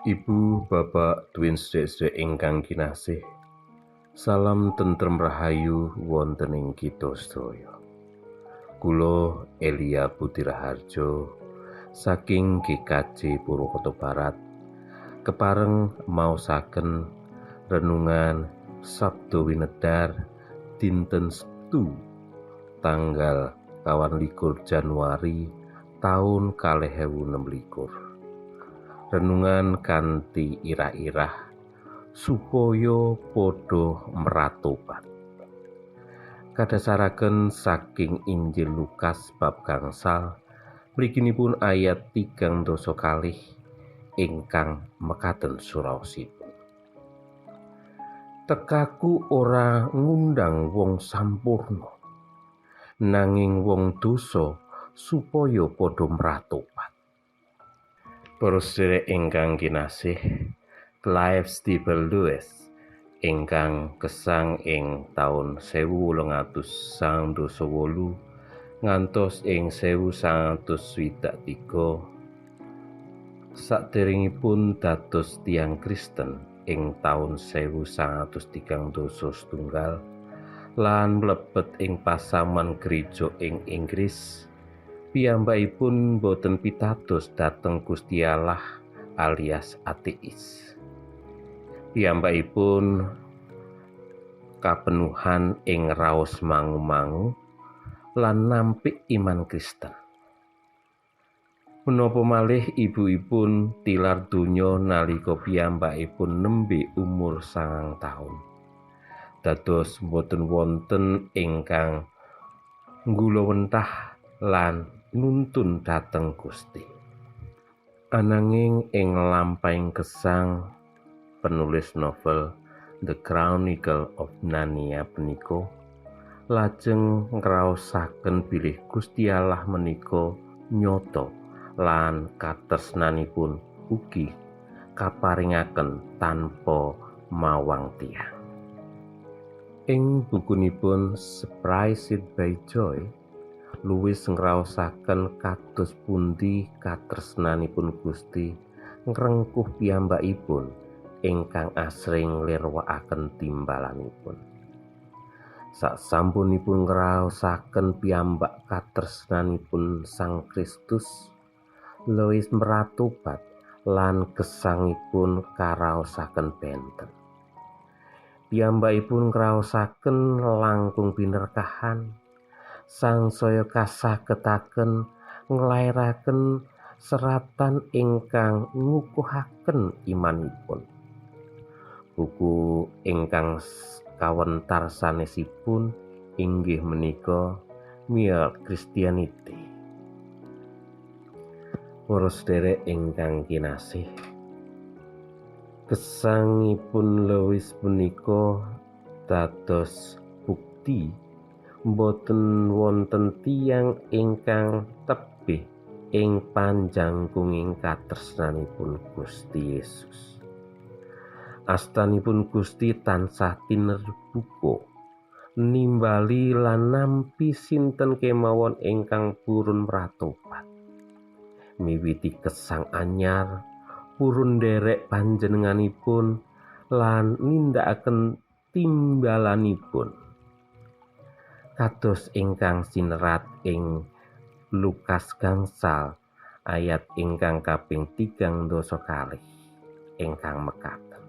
Ibu, Bapak, twin sedherek ingkang kinasih. Salam tentrem rahayu wonten ing kita sedaya. Kula Elia Budiraharjo saking GKJ Purwokerto Barat kepareng maosaken renungan Sabdo Winedar dinten Setu tanggal 24 Januari taun 2026. Renungan kanthi irah-irah supaya padha mratobat. Kadhasaraken saking Injil Lukas bab 5 mliginipun ayat 32 ingkang mekaten suraosipun. Tekaku ora ngundang wong sampurna, nanging wong dosa supaya padha mratobat. Para sedherek ingkang kinasih, Clive Stephen Lewis ingkang gesang ing taun 1898 ngantos ing 1963 saderengipun dados tiyang Kristen ing taun 1931 lan mlebet ing pasaman gereja ing Inggris, piyambakipun boten pitados dhateng Gusti Allah alias ateis. Piyambakipun kapenuhan ing raos mangu-mangu lan nampik iman Kristen. Menapa malih ibuipun tilar donya nalika piyambakipun nembe umur 9 taun. Dados boten wonten ingkang nggulawentah lan nuntun dhateng Gusti. Ananging ing lampahing gesang penulis novel The Chronicle of Narnia punika lajeng ngraosaken bilih Gusti Allah menika nyata lan katresnanipun ugi kaparingaken tanpa mawang tiyang. Ing bukunipun Surprised by Joy, Lewis ngraosaken kados pundi katresnanipun Gusti ngrengkuh piyambakipun ingkang asring nglirwakaken timbalanipun. Sasampunipun ngraosaken piyambak katresnanipun Sang Kristus, Lewis mratobat lan gesangipun karaosaken benten. Piyambakipun ngraosaken langkung binerkahan, sangsaya kasagetaken nglairaken seratan ingkang ngukuhaken imanipun. Buku ingkang kawentar sanesipun inggih menika Mere Christianity. Para sedherek ingkang kinasih, gesangipun Lewis punika dados bukti boten wonten tiyang ingkang tebih ing panjangkunging katresnanipun Gusti Yesus. Astanipun Gusti tansah tinerbuka nimbali lan nampi sinten kemawon ingkang purun mratobat. Miwiti gesang anyar, purun nderek panjenenganipun lan nindakaken timbalanipun. Kados ingkang sinerat ing Lukas 5 ayat ingkang kaping 32 ingkang mekaten.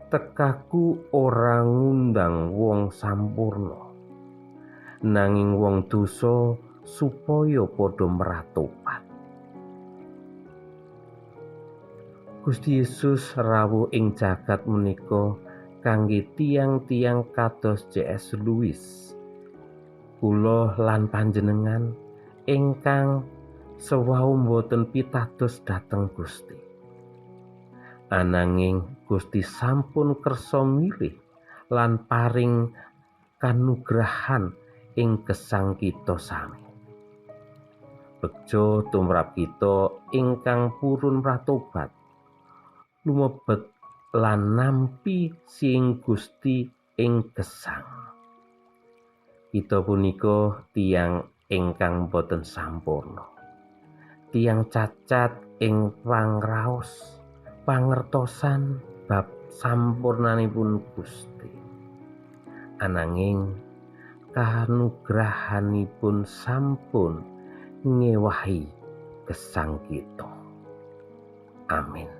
Tekaku ora ngundang wong sampurna, nanging wong dosa supaya padha mratobat. Gusti Yesus rawuh ing jagat menika kangge tiyang-tiyang kados C.S. Lewis, kula lan panjenengan ingkang sewau mboten pitados dhateng Gusti. Ananging Gusti sampun kersa milih lan paring kanugrahan ing gesang kita sami. Begja tumrap kita ingkang purun pratobat, lumebet lan nampi sing Gusti ing gesang. Kita punika tiyang ingkang boten sampurna. Tiyang cacat ing pangraos, pangertosan bab sampurnanipun Gusti. Ananging kanugrahanipun sampun ngewahi gesang kita. Amin.